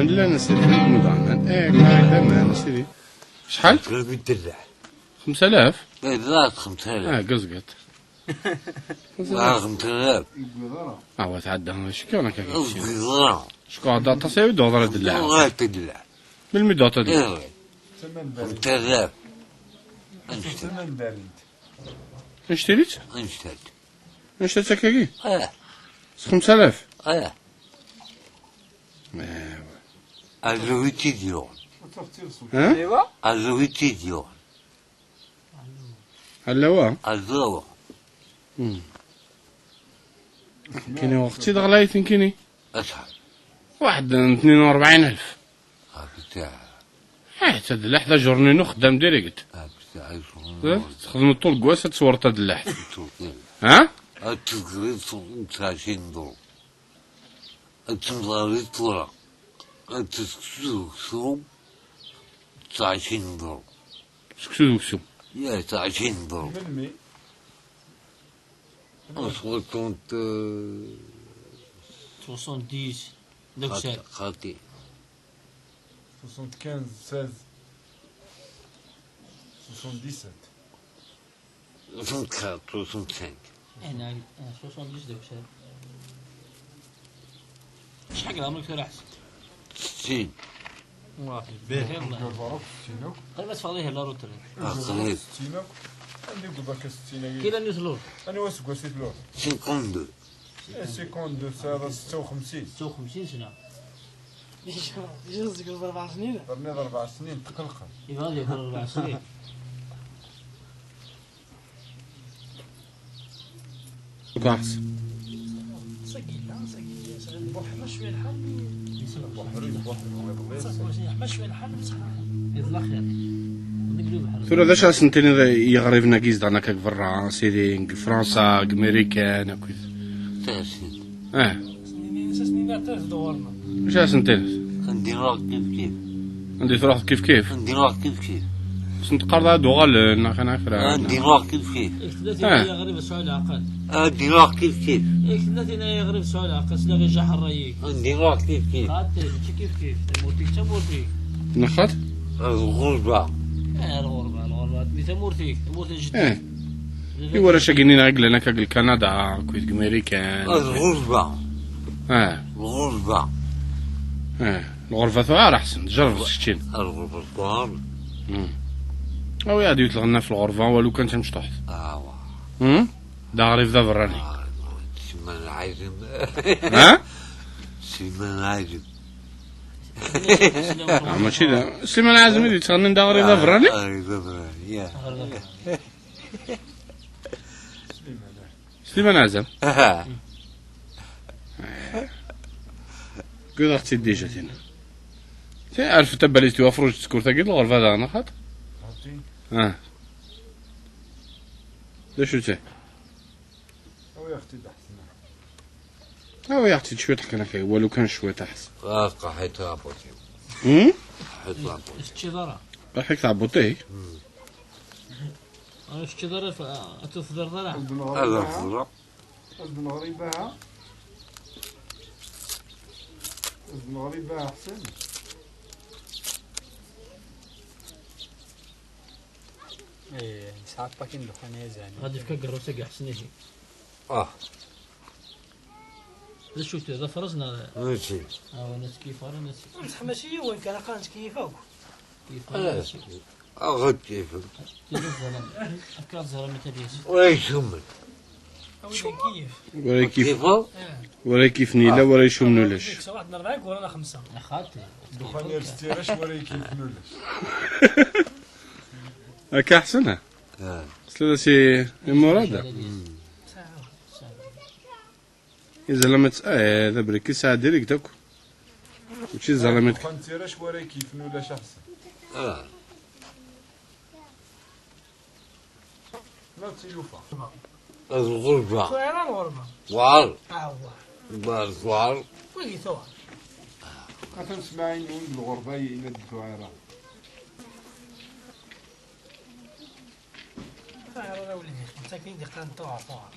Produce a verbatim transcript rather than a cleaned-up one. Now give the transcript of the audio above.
Llan sidi, lmudaɣman. Eh, lmudaɣman, sidi. Acḥal? Tlata mya d terbaɛt. Xemsa alaf? Eh, tlata xemsa alaf. Ah, gazgat. Tlata xemsa alaf. Ah, wa tɛedda, acu kan akka. Ur tezgiḍ ara. Acku ɛedda aṭas, ay d-uɣeḍ ara d-llaɛeɣ. Uɣeḍ ara d-llaɛeɣ. Melmi d-uɣeḍ ad d-llaɛeɣ? Iḍelli. Xemsa alaf. Anect-a. Anect-a? Anect-a akkagi? Eh. S xemsa alaf? Eh. Azul i tt-id-yuɣen. Ha? Azul i tt-id-yuɣen. Allawa? Azul. Hmm. Kini uɣeɣ-tt-id ɣlayet nekkini. Acḥal? Waḥed n tnin u rebɛin alef. Ah, putain. Eh, ta d laḥ d ajournée n uxeddam direct. Ah, putain, ajournée. Eh, txedmeḍ ṭul n wass ad tesweḍ ta d laḥ. Ṭul, eh. Ha? Ad tegriḍ ṭul n tɛecrin dullar. Ad temḍeriḍ tura. Ad tesseksuḍ uksum, tɛecrin dullar. Seksu d uksum. Ya, tɛecrin dullar. Melmi? En soixante, euh, soixante-dix, d akessar. Xaṭi, xaṭi. Soixante-quinze, seize, soixante-dix-sept. Soixante-quatre, soixante-cinq. Eh, neɣ, eh, soixante-dix d akessar. Acḥal deg leɛmer-ik tura ḥseb? Settin. Wah, bih. Qrib ad teffɣeḍ ihi la retraite. Ah, qrib. Settin akk. Anda i yewweḍ akka settin-agi? Kila nni tluḍ? Anwa aseggas i tluḍ? Cinquante-deux. Eh, cinquante-deux, tesɛiḍ setta u xemsin. Setta u xemsin sna. Yezgez rebɛa snin. Terniḍ rebɛa snin, tqelqem. Yebɣa ad yaker rebɛa snin. Kaḥs. Sagi yella, sagi yella, sagi buḥ, ma cwiya lḥal, mi buḥ, buḥ, buḥ. Ma cwiya lḥal, mi sxelɛen. Iḍla xir. Tura d acu ara sen-tiniḍ i yiɣriben-agi yezdeɣen akka deg berra, sidi, deg Fransa, deg Marikan, akked? Tasin. Ah. Acu ara sen-tiniḍ? Anda i ruḥ kif kif. Anda i truḥeḍ kif kif? Anda i ruḥ kif kif. Sen teqqareḍ ad d-uɣalen, neɣ xana kra. Anda i ruḥ kif kif. Anda i ruḥ kif kif. Anda i ruḥ kif kif. Anda i ruḥ kif kif. Xaṭi, mačči kif kif. Tamurt-ik d tamurt-ik. Neɣ xaṭ? Lɣerba. Eh, lɣerba, lɣerba. Di tamurt-ik, tamurt n jeddi. Eh. I warrac-agi-nni neɣ i yellan akka deg Kanada, akked deg Marikan. Lɣerba. Ah. Lɣerba. Ah. Lɣerba tuɛer aḥsen, tjerrbeḍ keččin. Lɣerba tuɛer. Hmm. Awi ad yut lɣenna f lɣerba, walu kan tamecṭuḥt. Awa. Hmm? D aɣrib d aberrani. Ah, Sliman Ɛazem. Ha? Sliman Ɛazem. Ah, mačči da. Sliman Ɛazem i d-yettɣennin d aɣrib d aberrani? Ah, aɣrib d aberrani, ya. Sliman Ɛazem. Aha. Gud aɣ-tt-id dija tina. Ti arfet tabalizt i wafruj tskurt-agi d lɣerba daɣen, axaṭ? Ah. D acu-tt? Awi-aɣ-tt-id aḥsen. Awi-aɣ-tt-id cwiṭ kan akka, walu kan cwiṭ aḥsen. Ah, qaḥit tɛebbuṭ-iw. Hmm? Qaḥit tɛebbuṭ. Ur teččiḍ ara? Qaḥit tɛebbuṭ-ik? Hmm. Ur teččiḍ ara, f-, ad tufḍreḍ ara? Ad nɣer Ad ibaha. Nfeḍreɣ. Ad nɣer ibaha. Ad nɣer ibaha ḥsen. Eh, nesɛa ṭṭakin dexxan ay azɛan. Ad yefk agerrus-agi ḥsen ihi. Ah. D acu-t, d afrez neɣ? Mačči. Ah, ur nettkeyyif ara, nettkeyyif. Mseḥ mačči yiwen kan, aql-aɣ nettkeyyif akk. Keyyif ara, nettkeyyif. Aɣ keyyif. Tili ẓẓalem. Efk-aɣ ẓẓalem i tadyast. Ur yessumen. Awi keyyif. Wara ikif. Keyyifeḍ? Ah. Wara ikif nila, wara yessumen ulac. Deg sawaḥ n rebɛa, gura xemsa. Xaṭi. Ddexxan ur s-ttirac, wara ikif ulac. Akka ḥsen, ha? Ah. Tesliḍ-as i, i Murad? Saɛa. Saɛa. Izalamat, eh, d abriki sɛa direct akk. Mačči izalamat. Ddexxan ttirac wara ikifen ulac aḥsen. Ah. Ma d tilufa. D lɣerba. Tura lɣerba. Tuɛer. Ah, wa. Tuɛer, tuɛer. Wagi tuɛer. Atan smaɛin yiwen d lɣerba yenna-d tuɛer. Tuɛer ula wlidi. Netta kan i d-iqqaren tuɛer, tuɛer.